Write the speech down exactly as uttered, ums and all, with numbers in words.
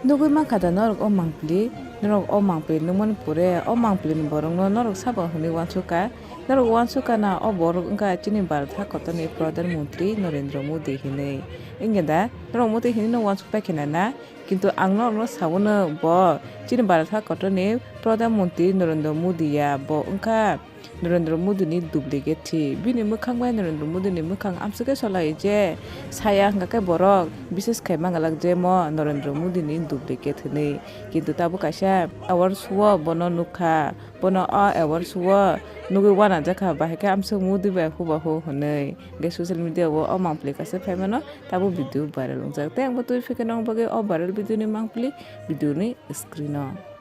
Nugwi mankha da norok o mangpili? Norok o mangpili nukmani pore o mangpilini borokno norok sabo hwnwi uansukha? Norok uansukha na o borok wngkha chini Bharat hakotorni Pradhan Mantri Narendra Modi hinwi. Wngya da? Norok Modi hinwino uansuk paikha na? Kintu ang norokno saono bo chini Bharat hakotorni Pradhan Mantri Narendra Modi ya, bo wngkha Narendra Modi ni duplicate thi. Bini mwkhang bai Narendra Modi ni mwkhang amswk khe solai je saya hwnkha khe borok bises khai mangalak je mo Narendra Modi ni duplicate hinwi. Kintu tabuk kaisa awards o bono nukha, bono o awards o nugwi uanajakha, bahai khe amswk Modi bai hubahu hinwi. Hwnkhe social media o o mangpili kaisa phaimano tabuk video viral wngjak. Tei ang bo twi phikhe nong bagwi o viral video ni mangpili video ni screen o.